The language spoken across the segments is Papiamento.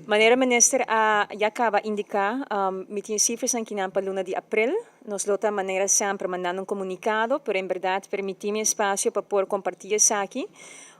Manera minister a ya caba indica, mi tin cifras akinan pa luna di april. Nos lo ta manera semper mandando un comunicado, pero en berdad permiti mi espacio pa por comparti esaki.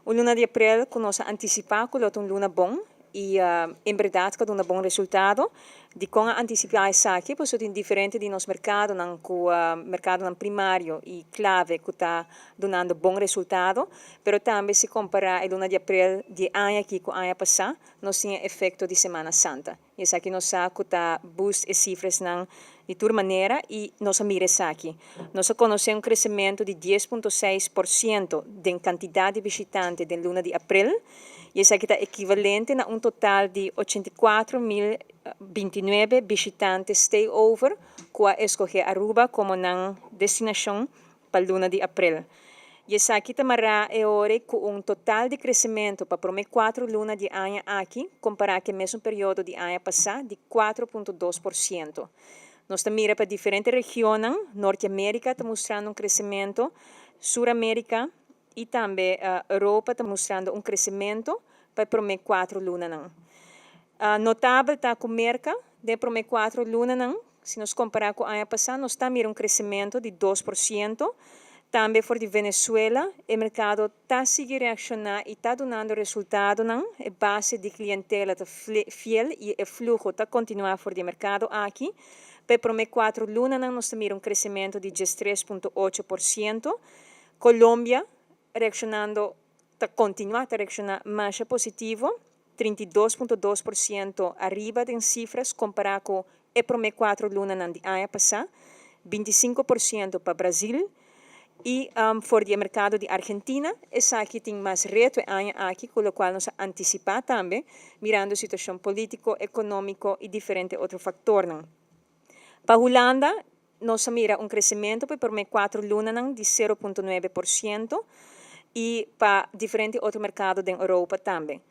E luna di april, cu nos a anticipa cu lo ta un luna bon y en berdad cu un bon resultado. Di con a anticipa esaki, pues tin diferente di nos mercadonan cu mercadonan primario y clave cu ta dunando bon resultado, pero tambe si compara e luna di april di aña aki cu aña pasa, nos tin efecto di Semana Santa. Y esaki nos sa cu ta boost e cifranan di tur manera y nos a mira esaki. Nos a conoce un crecemento di 10,6% di cantidad di bishitante den luna di april y esaki ta ekivalente na un total di 84.029 bishitante stay-over cu a scoge Aruba como nan destinacion pa luna di april. Y esaki ta mara e ora cu un total di crecemento pa prome 4 luna di aña aki, compara cu e mesun periodo di aña pasa, di 4,2%. Nos ta mira pa diferente region, Norte America ta mustrando un crecemento, Sur America y tambe Europa ta mustrando un crecemento pa prome 4 luna. Notabel ta cu Merca, den prome 4 luna, si nos compara cu aña pasa, nos ta mira un crecemento di 2%. Tambe for di Venezuela, e mercado ta sigui reacciona y ta dunando resultadonan, e base di clientela ta fiel y e fluho ta continua for di e mercado aki. Pa prome 4 luna, nos ta mira un crecemento di 3,8%. Colombia reaccionando, ta continua ta reacciona mas positivo, 32,2% ariba den cifras compara cu e prome 4 luna di aña pasa, 25% pa Brasil y for di mercado di Argentina, esaki tin mas reto aña aki, cu locual nos a anticipa tambe, mirando e situacion politico, economico y diferente otro factor. Pa Hulanda, nos a mira un crecemento pa prome 4 luna di 0,9% y pa diferente otro mercado di Europa tambe.